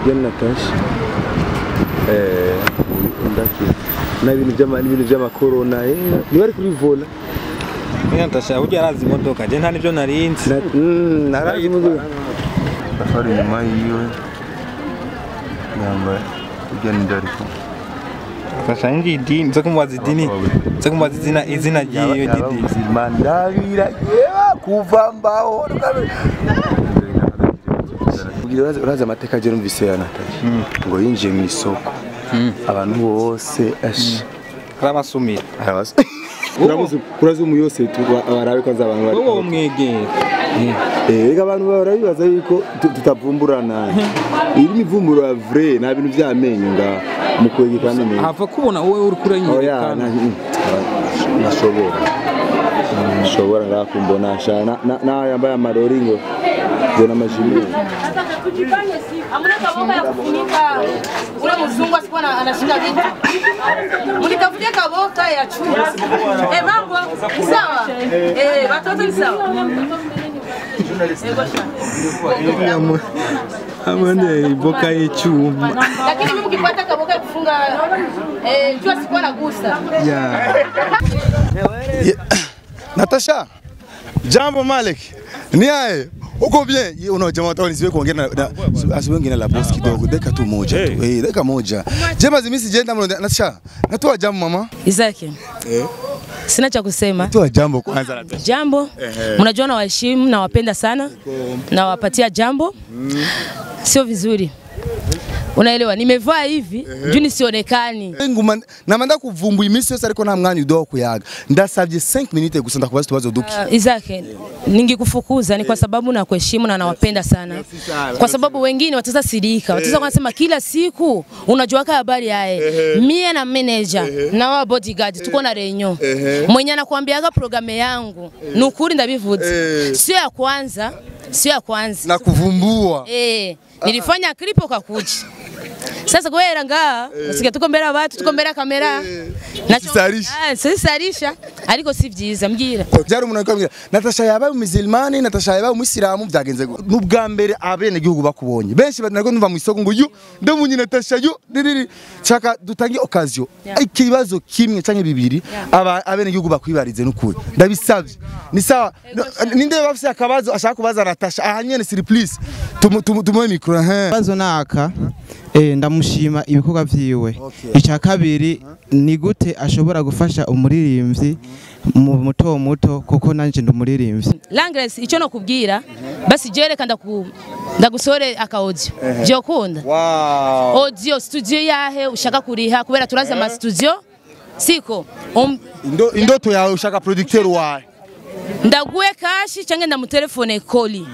Bien Natasha ndaki na ibintu by'amakorona ni bari kuri vola. Natasha ujya arazi imodoka je nta nivyo narinzi. Narazi imodoka. Safari nyuma yiwe yambaye ugenda ariko Natasha ngi idini nzo kumubaza idini nzo kumubaza izina ryiwe didi mandabira kuva mbaho. Uraza amateka je numvise ya Natasha ngo yinjiye mu isoko abantu bose arabasumira kurazumu yose barabe kwanza abantu bari wowe umwegera rega abantu barabibaza yuko tutavumburana iri mivumburo ya vrai nta bintu by'amenyo nga mu kwegekana amenyo hava kubona wowe uri kuranyerekana. Nashobora nshobora ngakumbona shana na yambaye amarori ngo zona majimi. Amuna kaboka ya kufunika ule mzungu asikuwa anashika vitu. Mlitafutia kaboka ya chuma. Mambo ni sawa. Watoto ni sawa. Amane iboka y'icyuma. Lakini mimi mkipata kaboka ya kufunga jua sikuwa nagusa. Yeah. Natasha. Jambo Malik. Ni aye. Uko bien? Una jamaa watu nisiwe kuongea na asiwe na la boss kidogo dakika tu moja tu. Dakika moja. Jema zimisi jenda mlo Natasha. Natoa jambo mama. Isaac. Sina cha kusema. Natoa jambo kwanza Natasha. Jambo. Mnajua na waheshimu na wapenda sana. Na wapatia jambo. Sio vizuri. Unaelewa nimevaa hivi juu nisionekani. Nguma namanda kuvumbu imisi yose ariko nta mwanya udoho kuyaga. Ndasavye 5 minutes gusa ndakubaza tubazo duki. Isaac, ningekufukuza ni kwa sababu nakuheshimu na nawapenda sana. Kwa sababu wengine wataweza sirika, wataweza kusema kila siku unajuaka habari yae. Mie na manager na wa bodyguard tuko na reunion. Mwenye anakuambiaga programme yangu nukuri ndabivuze. Sio ya kwanza, sio ya kwanza. Na kuvumbua. Nilifanya clip ukakuja. Sasa kwera nga usike tuko mbere abantu tuko mbere kamera. Nacho sisarisha ariko si byiza mbwira. Byari umuntu akambwira Natasha yabaye umuzilmani Natasha yabaye umuyisilamu byagenze gute. Nubwa mbere abene gihugu bakubonye. Benshi nariko ndumva mu isoko ngo yu ndamunye Natasha yu diriri chaka dutange occasion. Ikibazo kimwe canke bibiri abene gihugu bakwibarize n'ukuri. Ndabisavye. Ni sawa ninde bafise akabazo ashaka kubaza Natasha aha nyene surprise. Tumuhe micro. Bazo naka ndamushima ibikorwa vyiwe. Icya kabiri ni gute ashobora gufasha umuririmbyi mu muto muto kuko nanje ndumuririmbyi. Langres icyo no kubwira basi jereka ndagusore aka audio. Byokunda. Wow. Audio studio yahe ushaka kuriha kubera turaza ama studio siko indoto yawe ushaka producteur wawe. Ndaguwe kashi change ndamutelefone koli.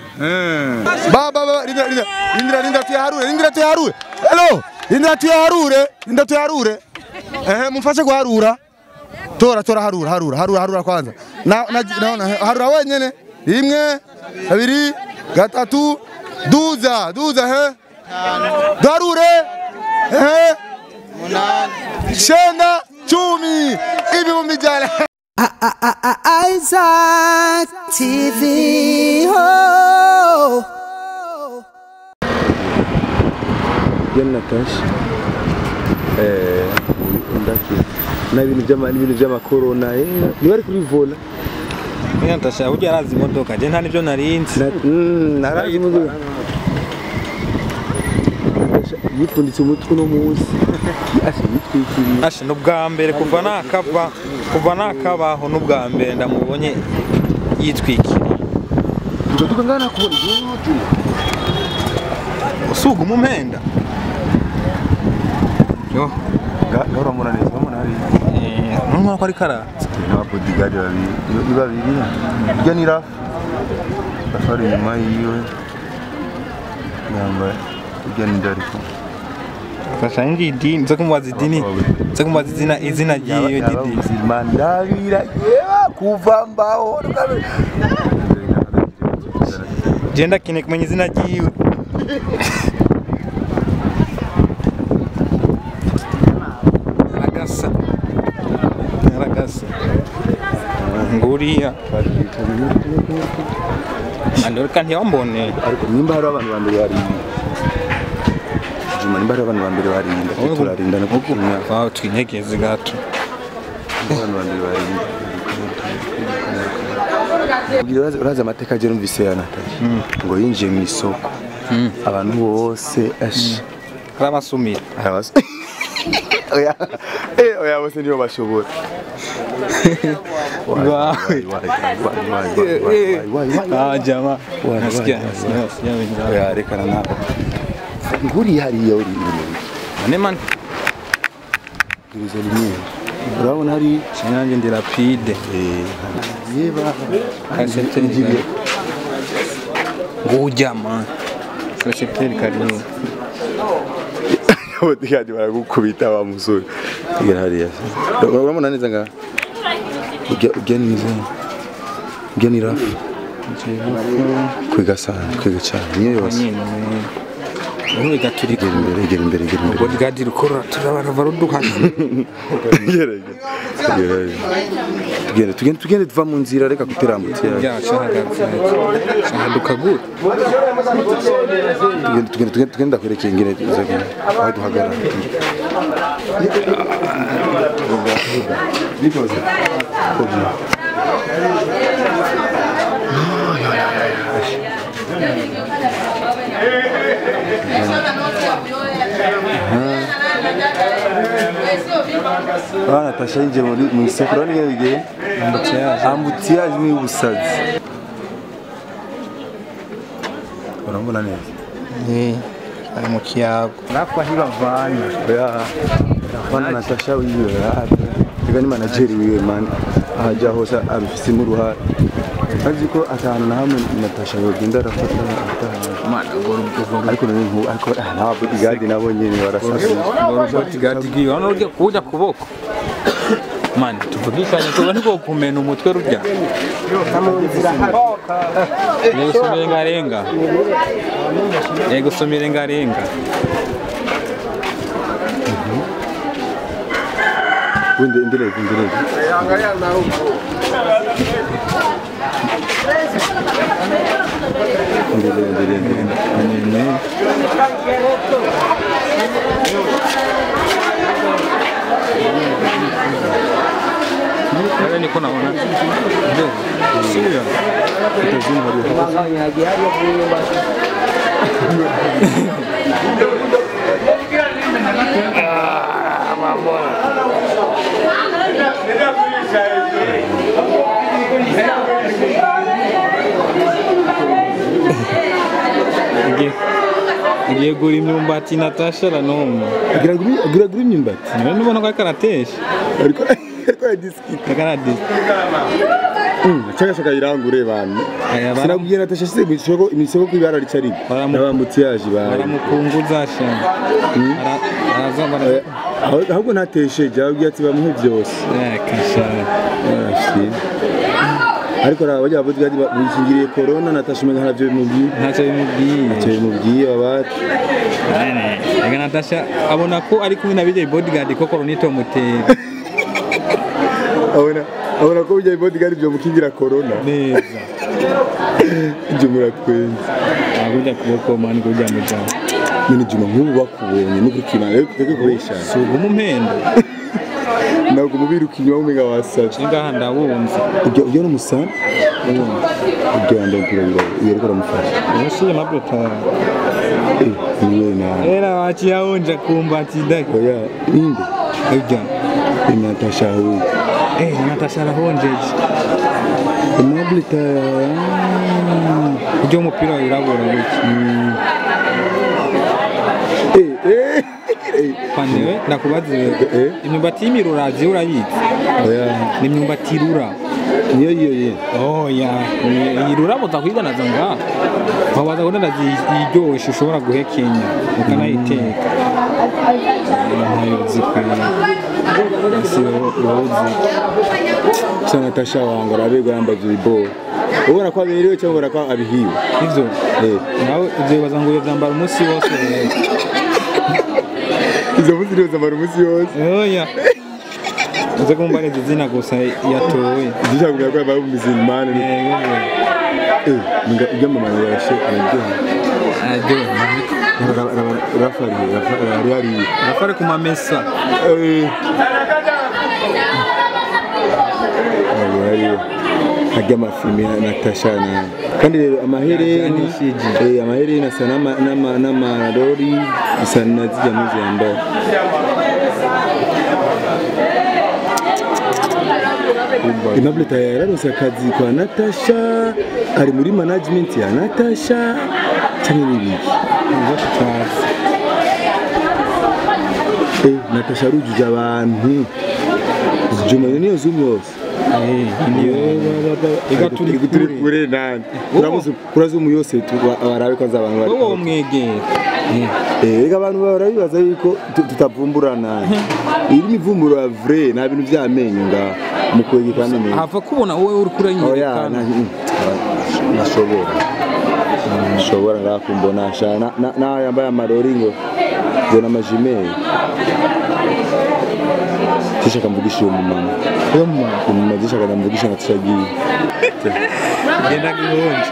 Baba Lindra tuyaharure, Lindra tuyaharure. Hello, Lindra tuyaharure, Lindra tuyaharure. Mumfashe kuharura. Tora harura harura harura harura kwanza. Na naona harura wenyene. Rimwe, kabiri, gatatu, duza duza Darure. Shenda 10 ibihumbi jana. Isaac TV. Oh. Bien Natasha. Ndaki na ibintu by'amakorona ni bari kuri vola. Natasha ujya arazi imodoka je nta nivyo narinzi. Narazi imodoka. Yipfunditse umutwe no munsi. Ashe yitwikiriye. Ashe n'ubwa mbere kuva nakabaho n'ubwa mbere ndamubonye yitwikiriye. Tuka ngana kubona igihugu. Usuga umumpenda. Yo, uramubona neza uramubona hariya. Ntumwa ko ari kara. N'aba bodyguard babiri, ni babiri. Irya ni Rafa. Rafa ari inyuma yiwe. Yambaye irya ni Dariko. Natasha ngi idini nzo kumubaza idini nzo kumubaza izina ryiwe didi. Mandabira kuva mbaho. Je ndakeneye kumenya izina ryiwe. Aragasa. Aragasa. Nguriya. Andoreka ntiyambone. Ariko nimba hari abantu bambere bari. Juma nimba ari abantu ba mbere barinda turarinda no kukumya Wow, twinyegeze gato. Abantu ba mbere barinda. Uraza amateka je numvise ya Natasha ngo yinjiye mu isoko abantu bose ash arabasumira oya oya bose nibo bashobora. Ah jama nasikia oya reka na nguri hariya uri none man duza limwe urabona hari nanjye ndi rapide yeba récepteur ngujya man récepteur kariyo bodyguard baragukubita wa musore igera hariya urabona neza nga ujya neza ujya ni rafu kwiga sana kwiga cyane niyo yose Ugaturika imbere imbere imbere bodyguard rukora turabara ruduhase tugende tugende tuva mu nzira reka kuterambutse dukagura tugende tugende tugende ndakwerekeye ingene izagenda aho duhagarara nikoze Natasha yinjiye mu isoko urabona ingene bigenda ambutiyaje ni ubusazi urabona neza ari mu kiyago rafa ntibavana oya rafa Natasha wiwe reka ni manageri wiwe man ahajya hose abifisemo uruhare azi ko atanu na hamwe Natasha yogenda arafata ariko none nku ariko nta bodyguard nabo nyene barasasa bodyguard giyo hano urya kuja kuboko man tuvugishanye kuba niko kumena umutwe rurya yego sumire ngarenga wende ndire Wewe niko naona. Ndio. Sio. Ah, mambo. Ngiye gura imyumbati Natasha ranoma. Agira gura imyumbati. Niwe nubona ko akaratesha. Ariko yadiskita. Akaradisita. Chaka chaka irangure bana. Sinabwiye Natasha se imisoko kwibara ricari. Nabambutiyaje ba. Baramupunguza sha. Araza bara. Ahubwo ntatesheje ahubwo ati bamuhe byose. Kasha. Ariko bajya bodyguard bishingiriye corona Natasha umenga ntavyo bimubwiye. Ntacyo bimubwiye. Ntacyo bimubwiye abati. Rega Natasha abona ko ari kumwe na BJ bodyguard ko corona itomutera. Abona ko BJ bodyguard byo mukingira corona. Neza. Jumura twenzi. Agujya kuboko man kujya mujana. None Juma nk'ubu bakubonye n'ukurikimana rero tuteke kubesha. Suba umumpendo. Ntabwo umubiruka inyuma umenga wasavye. Ngaha ndawumva. Ujya n'umusana? Ujya yambaye umupira wirabura ariko aramufasha. Umusore mabuta. Niwe na. Era wachiyaonja kumbati ndaki. Oya, inde. Ujya. Natasha huyu. Natasha arahonjeje. Mabuta. Ujya umupira wirabura gutya. Panewe ndakubaze imyumbati y'imirurazi urayizi? Oya. Ni imyumbati irura. Niyo iyo. Oya, irura mutakwidanaza nga. Wabaza kudandaza iryoshe ushobora guhekenya ukanayiteka. Ntayo zikwiye. Si wowe. Sana Natasha wangu arabegwa yambaye ibiboro. Ubona ko aberewe cyangwa ubona ko abihiwe? Ivyo. Nawe ivyo baza ngo byambara umunsi wose. Izo munsi rero zamara umunsi wose. Oya. Uza kumbara izina gusa yatoye. Ndishaka kugira ko yabaye umuzimane. Yego. Nga ujya mama yarashe araryoha. Araryoha. Rafari rafari Rafari kumamesa. Ari hajya amafilme ya Natasha na kandi rero amahereni amahereni asa n'amarori isa na zijya muzi yambaye. Aimable tayari yaronse akazi kwa Natasha, ari muri management ya Natasha cyane n'ibiki. Natasha arujuje abantu. Juma niyo zoom yose. Ega turi kure nani. Kurazumu yose barabe kwanza abantu bari. Wowe umwegera. Ega abantu barabibaza yuko tutavumburana. Iri mivumburo ya vrai nta bintu vy'amenyo nga mukwegeka amenyo. Hava kubona wowe uri kuranyerekana. Nashobora. Nashobora ngakumbona shana na yambaye amarori ngo ngo namajime. Tishaka mvugisha uwo mumama. Uwo mumama umumama tishaka ndamvugisha natushagiye. Genda gihonje.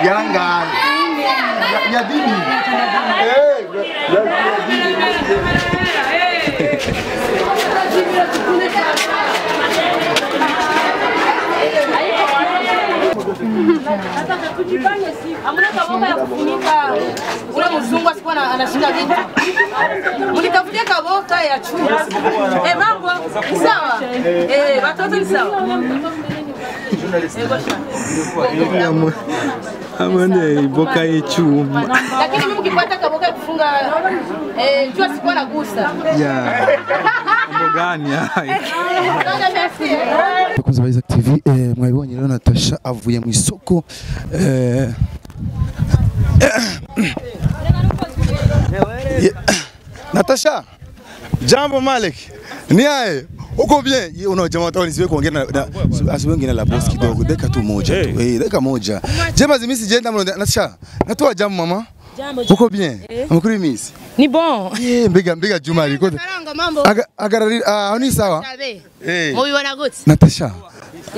Ya bibi. Ya bibi. Hamna kaboka ya kufunika ule mzungu asikuwa anashika vitu. Mlitafutia kaboka ya chuma. Mambo ni sawa. Watoto ni sawa. Amande iboka y'icyuma. Lakini mimi mkipata kaboka ya kufunga jua sikuwa nagusa. Yeah. Mbogani hayo. Bakunze ba Isaac TV, mwabibonye rero Natasha avuye mu isoko. Natasha, jambo Malik. Ni aye. Uko bien? Una jamaa wao nisiwe kuongea na asiwe ngine la boss kidogo. Dakika tu moja tu. Dakika moja. Jema zimisi jenda mlo Natasha. Natoa jambo mama. Jambo. Uko bien? Amakuru misi. Ni bon. Mbega Juma aliko. Agarari ni sawa? Mubibona gute? Natasha.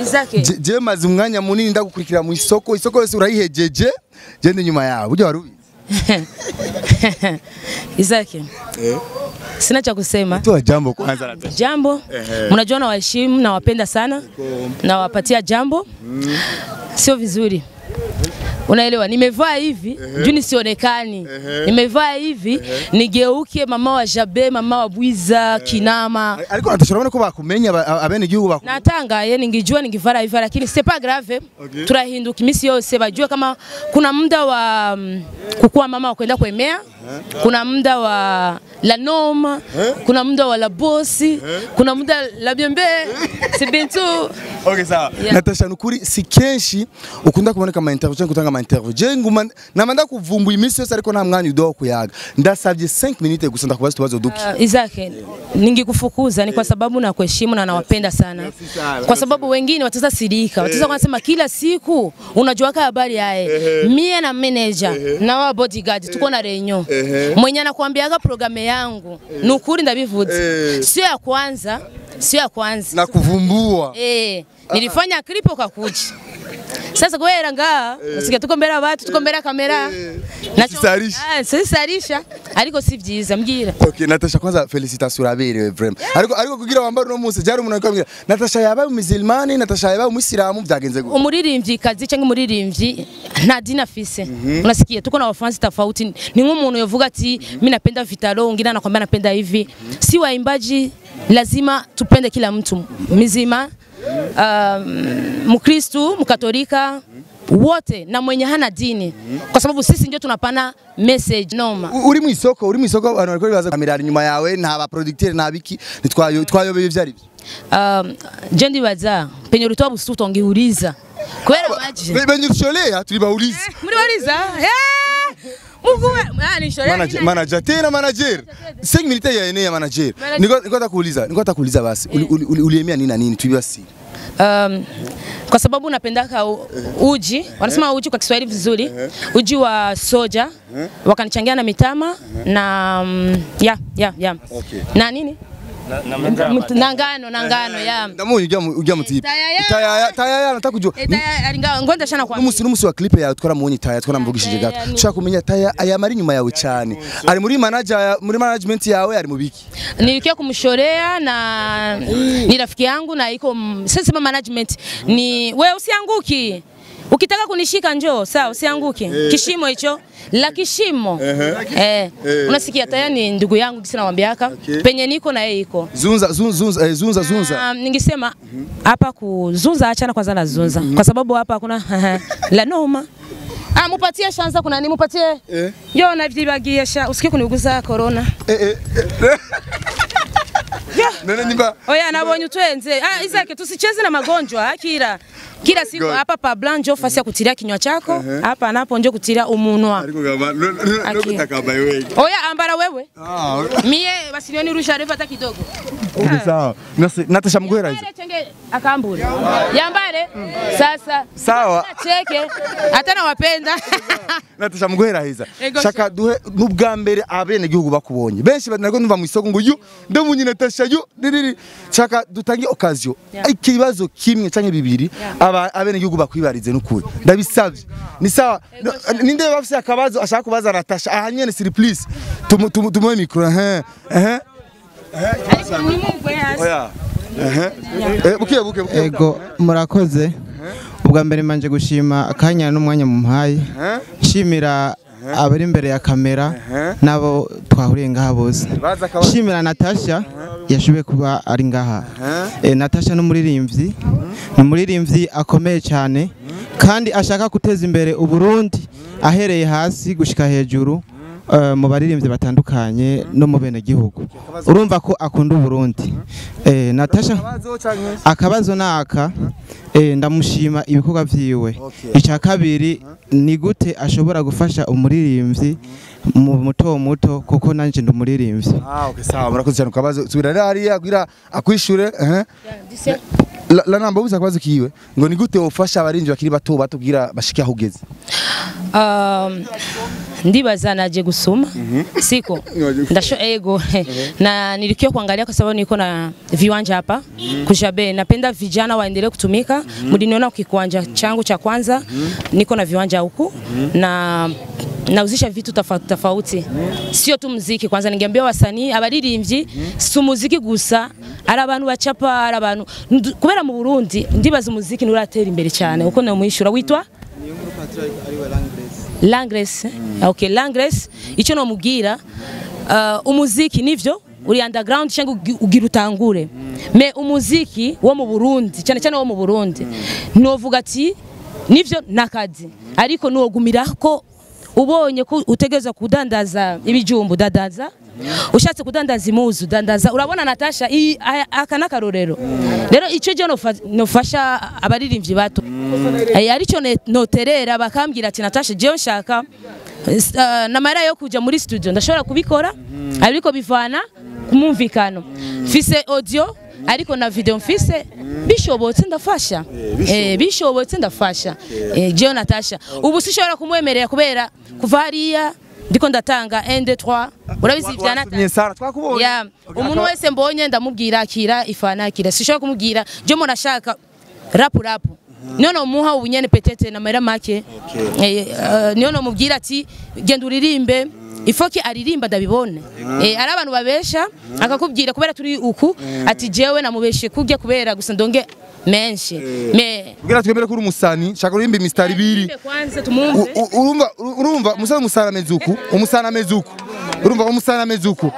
Isake. Je maze umwanya munini ndagukurikira mu isoko, isoko yose urayihejeje, je ndi nyuma yawe. Buryo warubizi. Isake. Sina cha kusema. Toa jambo kwanza Natasha. Jambo. Mnajua na waheshimu na wapenda sana. Na wapatia jambo. Sio vizuri. Unaelewa, nimevaa hivi juu nisionekani. Nimevaa hivi nigeuke mama wa Jabe, mama wa Bwiza, Kinama. Ariko Natasha urabona ko bakumenya abene igihugu bakumenya. Natangaye ningijua ningivara hivi lakini c'est pas grave. Turahinduka imisi yose bajue kama kuna muda wa kukua mama wa kwenda kuemea, kuna muda wa la noma, kuna muda wa la bosi, kuna muda la biembe, si bintu. Okay sawa. Natasha nukuri si kenshi ukunda kuboneka ma interview kutanga ma interview. Je nguma namanda kuvumbuye imisi yose ariko nta mwanya udoho kuyaga. Ndasavye 5 minutes gusa ndakubaza tubazo duki. Isaac, ningekufukuza ni kwa sababu nakuheshimu na nawapenda sana. Kwa sababu wengine wataweza sirika, wataweza kusema kila siku unajuaka habari yae. Mie na manager na wa bodyguard tuko na reunion. Mwenye anakuambiaga programme yangu nukuri ndabivuze. Sio ya kwanza, sio ya kwanza. Na kuvumbua. Nilifanya clip ukakuja. Sasa kwera nga usikia tuko mbele watu, tuko mbele kamera. Sisarisha. Sisarisha. Ariko si vyiza mbwira. Okay, Natasha kwanza félicitations uraberewe vraiment. Ariko kugira wambare no munsi jari umuntu akamwira Natasha yabaye umuzilmani, Natasha yabaye umuyisilamu byagenze gute? Umuririmbyi kazi cyangwa umuririmbyi nta dini afise. Unasikia tuko na wafansi tofauti. Ni nk'umuntu yovuga ati mimi napenda Vitalo, wengine anakwambia napenda hivi. Si waimbaji lazima tupende kila mtu mzima. Mkristu, Mkatolika, wote na mwenye hana dini. Kwa sababu sisi ndio tunapana message noma. Uri mu isoko abantu bariko bibaza kamera ari nyuma yawe nta ba producteur nta biki twayobeye vyari byo. Je ndibaza penye ulitoa busuto ongeuliza. Kwera maji. Benye usholea tulibauliza. Mlibauliza? Mungu ni sholea. Manager tena manager. 5 minutes ya enea manager. Niko nitakuuliza basi. Uliemea nini na nini tuibasi? Kwa sababu napendaka uji, wanasema uji kwa Kiswahili vizuri, uji wa soja, wakanichangia na mitama na ya. Okay. Na nini? Nangano ya. Ndamunye ujya mutipe. Tayaya natakujua. Tayaya aringa ngonda shana kwa. N'umusi wa clip yawe twaramubonye Taya twaramvugishije gato. Ushaka kumenya Taya ayamari nyuma yawe cyane. Ari muri manager muri management yawe ari mubiki. Nilikia kumshorea na ni rafiki yangu na iko sasa management ni wewe usianguki. Ukitaka kunishika njoo, sawa, usianguke. Kishimo hicho, la kishimo. Unasikia Taya ni ndugu yangu kisi nawaambiaka. Penye niko na yeye iko. Zunza. Ningesema hapa kuzunza achana kwanza na zunza. Kwa sababu hapa hakuna la noma. Mupatie shanza kuna nini mupatie? Yo na vyibagiye sha usikie kuniguza corona. Nene nimba. Oya nabonye utwenze. Isaac tusicheze na magonjwa akira. Kila siku hapa pa blanc fasi ya kutilia kinywa chako, hapa napo njo kutilia umunwa. Ariko gaba no wewe. Oya ambara wewe. Mie basinioni rusha refa hata kidogo. Okay sawa. Natasha mgwera hizo. Chenge akambure. Yambare. Sasa. Sawa. Cheke. Hata nawapenda. Natasha mgwera hiza. Shaka duhe n'ubwa mbere abene gihugu bakubonye. Benshi nariko ndumva mu isoko ngo yu ndamunye Natasha yu diriri. Shaka dutange occasion. Ikibazo kimwe canke bibiri abene gihugu bakwibarize n'ukuri. Ndabisavye. Ni sawa. Ninde bafise akabazo ashaka kubaza Natasha aha nyene surprise. Tumuhe micro. Oya. Buke. Ego murakoze. Ubwa mbere manje gushima akanya n'umwanya mumpaye. Nshimira abari imbere ya kamera nabo twahuriye ngaha bose. Nshimira Natasha yashoboye kuba ari ngaha. Natasha n'umuririmbyi. Ni umuririmbyi akomeye cyane kandi ashaka guteza imbere Uburundi ahereye hasi gushika hejuru. Mu baririmbyi batandukanye no mu bene gihugu urumva ko akunda Uburundi. Natasha akabazo naka ndamushima ibikorwa vyiwe. Icya kabiri ni gute ashobora gufasha umuririmbyi mu muto muto kuko nanje ndi umuririmbyi. Okay sawa murakoze cyane kabazo subira hariya kugira akwishure. La namba ubuza akabazo kiwe ngo ni gute wofasha abarinzi bakiri bato batubwira bashike aho ugeze. Ndibaza naje gusoma siko ndasho ego na nilikiwa kuangalia kwa sababu niko na viwanja hapa Kushabe. Napenda vijana waendelee kutumika. Mliniona kiwanja changu cha kwanza niko na viwanja huku na nauzisha vitu tofauti sio tu muziki. Kwanza ningeambia wasanii abaririmbyi si muziki gusa ari abantu bacapa ari abantu kubera mu Burundi ndibaza umuziki nuratera imbere cyane uko namwishura witwa Langres. Okay, Langres icyo nomubwira umuziki nivyo uri underground cyangwa ugira utangure. Me umuziki wo mu Burundi cyane cyane wo mu Burundi novuga ati nivyo nakazi ariko nuwogumira ko ubonye ko utegeza kudandaza ibijumbu dandaza ushatse kudandaza imuzu dandaza. Urabona Natasha aka nakarorero rero icyo je nofasha abaririmbyi bato arico noterera bakambwira ati Natasha je nshaka namara yo kuja muri studio ndashobora kubikora ariko bivana kumumvikano mfise audio ariko na video mfise bishobotse ndafasha bishobotse ndafasha je Natasha ubu sishobora kumwemerera kubera kuva hariya ndiko ndatanga 1 2 3 urabizi ivya Natasha twakubonye. Umuntu wese mbonye ndamubwira akira ifana akira sishobora kumubwira je murashaka rap rap niyo muha ubunyene petete na mera make niyo mubwira ati genda uririmbe ifoki aririmba ndabibone. Ari abantu babesha akakubwira kubera turi uku ati jewe namubeshe kujya kubera gusa ndonge menshi me kugira twemere kuri umusani shaka urimba imistari ibiri kwanza tumumve. Urumva umusana mezuku umusana mezuku urumva umusana mezuku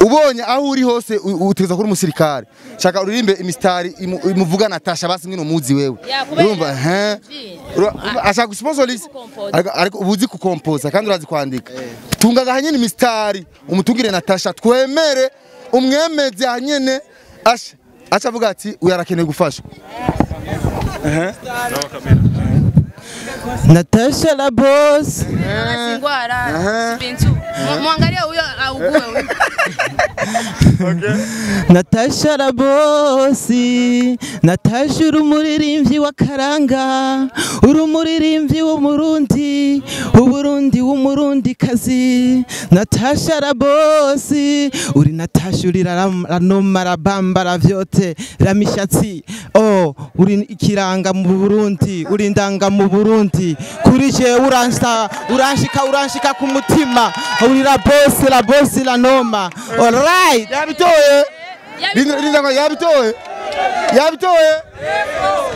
ubonye aho uri hose utegeza kuri umusirikare shaka uririmbe imistari imuvuga Natasha basi ngino muzi wewe urumva ashaka sponsorize ariko ubuzi kukompoza kandi urazi kwandika tungaga hanyene imistari umutungire Natasha twemere umwemeze hanyene acha avuga ati uyarakeneye gufashwa. Natasha la boss Muangalie huyo augue huyo. Okay. Natasha la bosi, Natasha uri umuririmbyi wa karanga, uri umuririmbyi w'umurundi, uburundi w'umurundi kazi. Natasha la bosi, uri Natasha uri ranoma rabamba ravyote ramishatsi. Oh, uri ikiranga mu Burundi, uri indanga mu Burundi. Kuri je uransa, uranshika uranshika ku mutima. Uri la bosi, la bosi la noma. All right. Yabitoye. Linda kwa yabitoye. Yabitoye.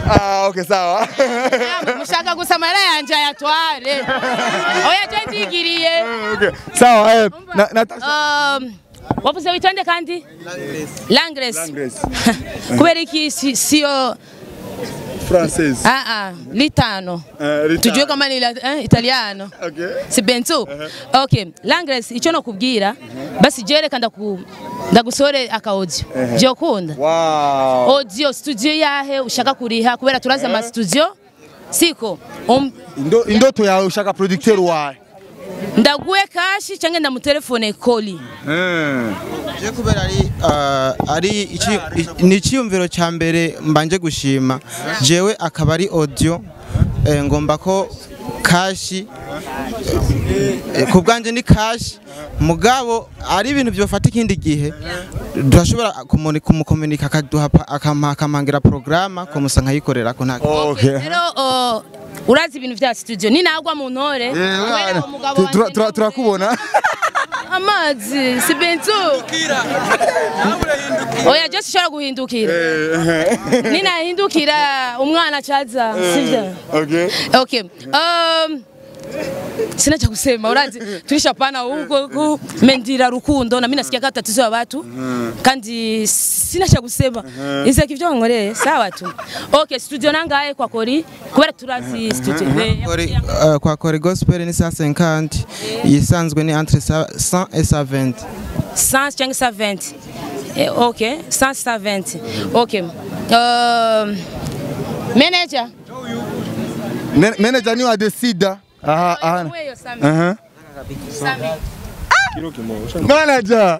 Ah, okay sawa. Mushaka gusa amahera yanje ayatware. Oya je ndigiriye. Okay. Sawa Natasha. Wavuze witonde kandi? Langres. Langres. Kubera iki sio Française. Ah ah, litano. Tujue kama ni Italiano. Okay. Si benzo. Okay, Langres ico no kubwira basi jere kanda ku ndagusore aka audio. Je kunda. Wow. Audio studio yahe ushaka kuriha kubera turaza ama studio siko. Indoto yawe ushaka producteur wawe. Ndaguwe kashi canke ndamutelefone koli. Je kubera ari ni icyumviro cya mbere mbanje gushima jewe akaba ari audio ngomba ko kashi kubwanje ni kashi mugabo ari ibintu byofata ikindi gihe turashobora kumukomunika akaduha akamangira programa komusa nkayikorera ko nta. Okay. Rero urazi ibintu vya studio ni nagwa mu ntore turakubona amazi si benzo. Oya je sishobora guhindukira. Ninahindukira umwana chaza sivyo. Okay. Okay. Sina cha kusema urazi tulishapana huko mendira rukundo na mimi nasikia kata tatizo ya watu kandi sina cha kusema ize kivyo ngoreye sawa tu. Okay, studio nangaye kwa Kori kubera turazi studio Kori kwa Kori Gospel ni 150 yisanzwe ni entre 100 et 120. 100 cyangwa 120. Okay, 100 120. Okay. Manager. Manager ni wa decida. Aha, aha. Manager.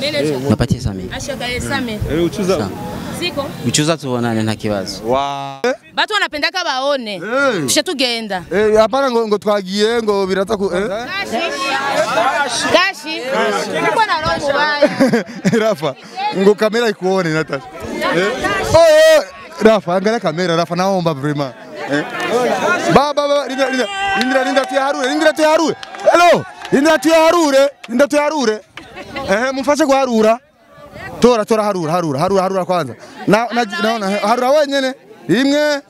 Manager. Napatie Sami. Ashaka Sami. Uchuza. Siko. Uchuza tuonane nta kibazo. Wow. Batu wanapendaka baone. Tushe tugenda. Hapana ngo twagiye ngo birata ku Kashi. Niko na roho baya. Rafa, ngo kamera ikuone Natasha. Oh, Rafa, angalia kamera Rafa naomba vraiment. Baba linda linda linda linda tuyaharure linda tuyaharure. Hello, linda tuyaharure, linda tuyaharure. Mufashe guharura. Tora tora harura harura harura harura kwanza. Na naona harura wenyene. Rimwe,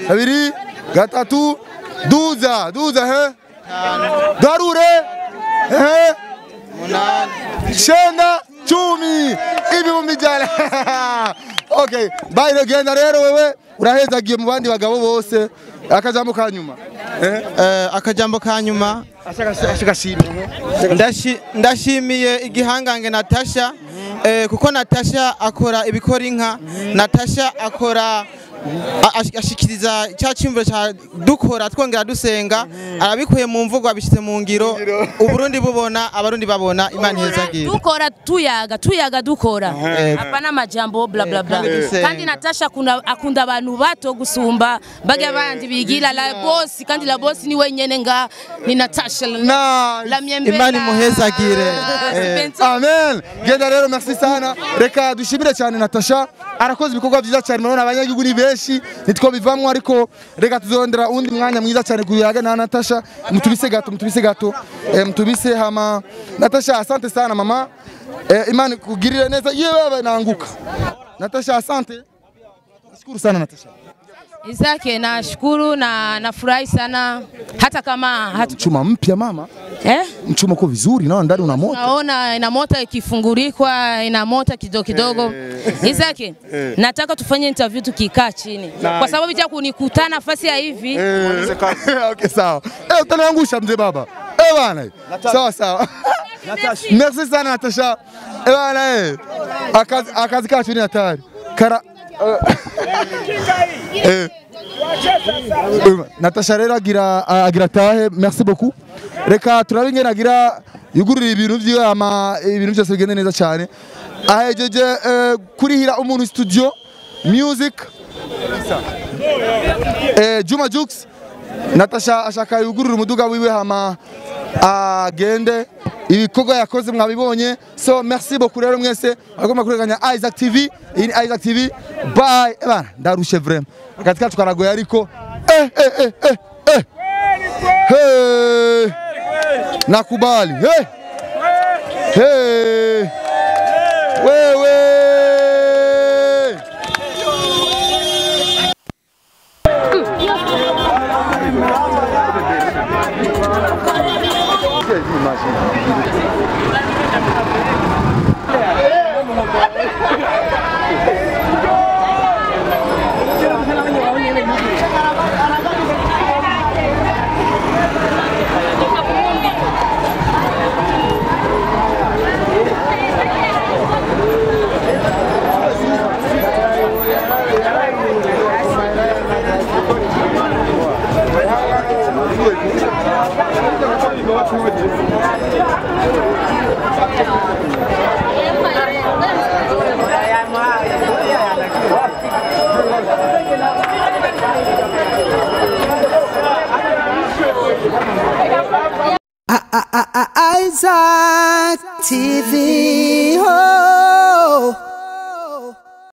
kabiri, gatatu, duza, duza Darure. Shenda 10 ibihumbi jana. Okay, bye genda rero wewe urahezagiye mu bandi bagabo bose akajambo kanyuma. Akajambo kanyuma ndashimiye igihangange Natasha kuko Natasha akora ibikora inka. Natasha akora ashikiriza cya cyumviro cya dukora twongera dusenga arabikuye mu mvugo abishyize mu ngiro Uburundi bubona abarundi babona Imana ihezagira. Dukora tuyaga tuyaga dukora hapana majambo bla bla bla. Kandi Natasha akunda abantu bato gusumba baga bandi bigira la boss kandi la boss ni wenyene nga ni Natasha la myembe. Imana imuhezagire. Amen. Genda rero merci sana. Reka dushimire cyane Natasha arakoze ibikorwa byiza cyane murabona abanyagihugu ni benshi nitwo bivamwo ariko reka tuzondera undi mwanya mwiza cyane kuyaga na Natasha. Mutubise gato mutubise gato mutubise hama Natasha asante sana mama. Imani kugirire neza yewe naanguka. Natasha asante. Nashukuru sana Natasha. Isake nashukuru na nafurahi sana hata kama mchuma mpya mama. Mchuma uko vizuri naona ndani una moto. Naona ina moto ikifungurikwa ina moto kidogo kidogo. Isake nataka tufanye interview tukikaa chini kwa sababu ita kunikutana nafasi ya hivi. Okay sawa. Utaniangusha mzee baba. Bana. Sawa sawa. Natasha. Merci sana Natasha. Bana akazi kacu ni hatari. Kara Natasha rero agira tahe merci beaucoup. Reka turabe ingene agira Yugurira ibintu vyiwe ama ibintu byose bigende neza cyane. Ahejeje kurihira umuntu studio music. Juma Jux Natasha ashaka yugurura umuduga wiwe hama agende ibikorwa yakoze mwabibonye. So merci beaucoup rero mwese agomba kureganya Isaac TV. Iyi ni Isaac TV. Bye bana, ndarushe vraiment. Akazi kacu karagoye ariko eh hey nakubali hey hey wewe. Isaac TV.